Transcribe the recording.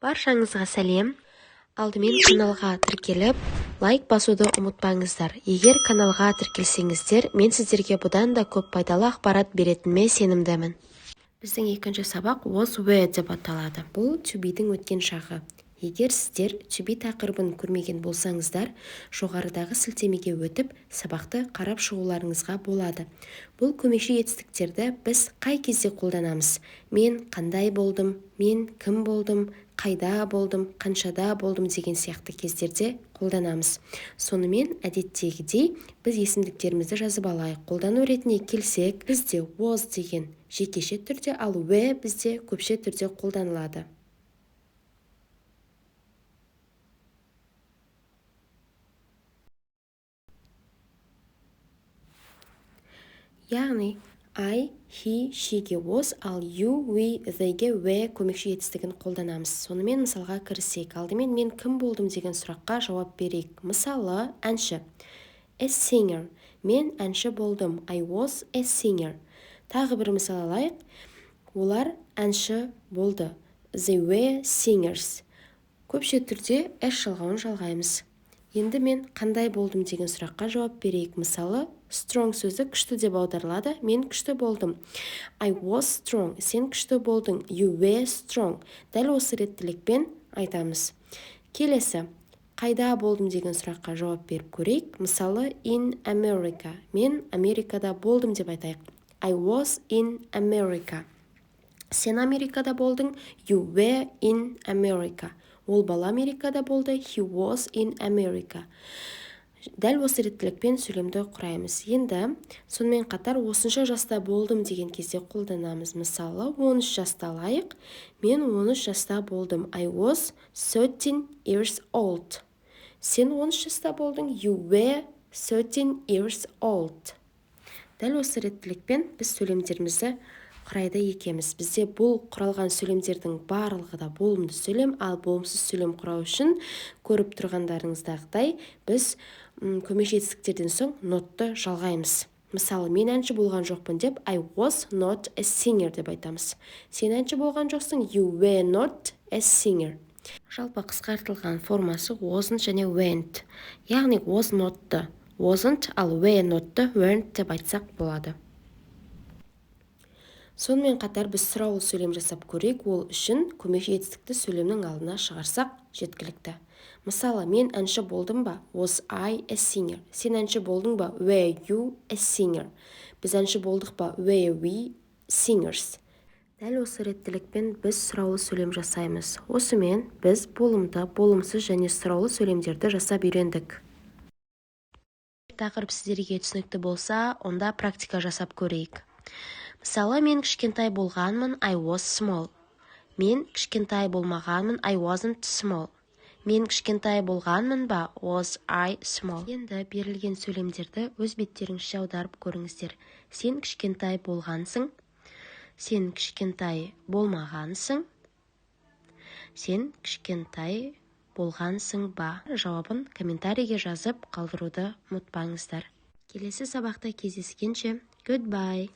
Баршаңызға сәлем! Алдымен каналға тіркеліп, лайк басуды ұмытпаңыздар. Егер каналға тіркелсеңіздер, мен сіздерге бұдан да көп пайдалы ақпарат беретініме сенімдімін. Біздің екінші сабақ was, were деп аталады. Бұл to be-дің өткен шағы. Егер сіздер to be тақырыбын көрмеген болсаңыздар, жоғарыдағы сілтемеге өтіп, сабақты қарап шығуларыңызға болады. Бұл көмекші етістіктерді біз қай кезде қолданамыз? Мен қандай болдым, мен кім болдым, қайда болдым, қаншада болдым деген сияқты кездерде қолданамыз. Сонымен, әдеттегідей біз есімдіктерімізді жазып алайық. Қолдану ретіне келсек, бізде was деген жекеше түрде, ал were бізде көпше түрде қолданылады. Яғни I, he, she-ге was, ал you, we, they-ге were көмекші етістігін қолданамыз. Сонымен, мысалға кірісейік. Алдымен мен кім болдым деген сұраққа жауап берейік. Мысалы, әнші. A singer. Мен әнші болдым. I was a singer. Тағы бір мысал алайық. Олар әнші болды. They were singers. Көпше түрде s жалғауын жалғаймыз. Енді мен қандай болдым деген сұраққа жауап берейік. Мысалы, strong сөзі күшті деп аударылады. Мен күшті болдым. I was strong. Сен күшті болдың. You were strong. Дәл осы реттілікпен айтамыз. Келесі, қайда болдым деген сұраққа жауап беріп көрейік. Мысалы, in America. Мен Америкада болдым деп айтайық. I was in America. Сен Америкада болдың. You were in America. Ол бала Америкада болды. He was in America. Дәл осы реттілікпен сөйлемді құраймыз. Енді сонымен қатар осынша жаста болдым деген кезде қолданамыз. Мысалы, 13 жаста алайық. Мен 13 жаста болдым. I was 13 years old. Сен 13 жаста болдың. You were 13 years old. Дәл осы реттілікпен біз сөйлемдерімізді құрайды екенбіз. Бізде бұл құралған сөйлемдердің барлығы да болымды сөйлем, ал болымсыз сөйлем құрау үшін, көріп тұрғандарыңыздағыдай, біз көмекші етістіктерден соң not-ты жалғаймыз. Мысалы, мен әнші болған жоқпын деп I was not a singer деп айтамыз. Сен әнші болған жоқсың. You were not a singer. Жалпы қысқартылған формасы wasn't және weren't. Яғни was not-ты wasn't, ал were not-ты weren't деп айтсақ болады. Сонымен қатар біз сұраулы сөйлем жасап көрейік. Ол үшін көмекші етістікті сөйлемнің алдына шығарсақ, жеткілікті. Мысалы, мен әнші болдым ба? Was I a singer? Сен әнші болдың ба? Were you a singer? Біз әнші болдық па? Were we singers? Дәл осы реттілікпен біз сұраулы сөйлем жасаймыз. Осымен біз болымды, болымсыз және сұраулы сөйлемдерді жасап үйрендік. Тақырып сіздерге түсінікті болса, онда практика жасап көрейік. Мысалы, мен кішкентай болғанмын. I was small. Мен кішкентай болмағанмын. I wasn't small. Мен кішкентай болғанмын ба? Was I small? Енді берілген сөйлемдерді өз беттеріңізше аударып көріңіздер. Сен кішкентай болғансың. Сен кішкентай болмағансың. Сен кішкентай болғансың ба? Жауабын комментарийге жазып қалдыруды ұмытпаңыздар. Келесі сабақта кездескенше, goodbye!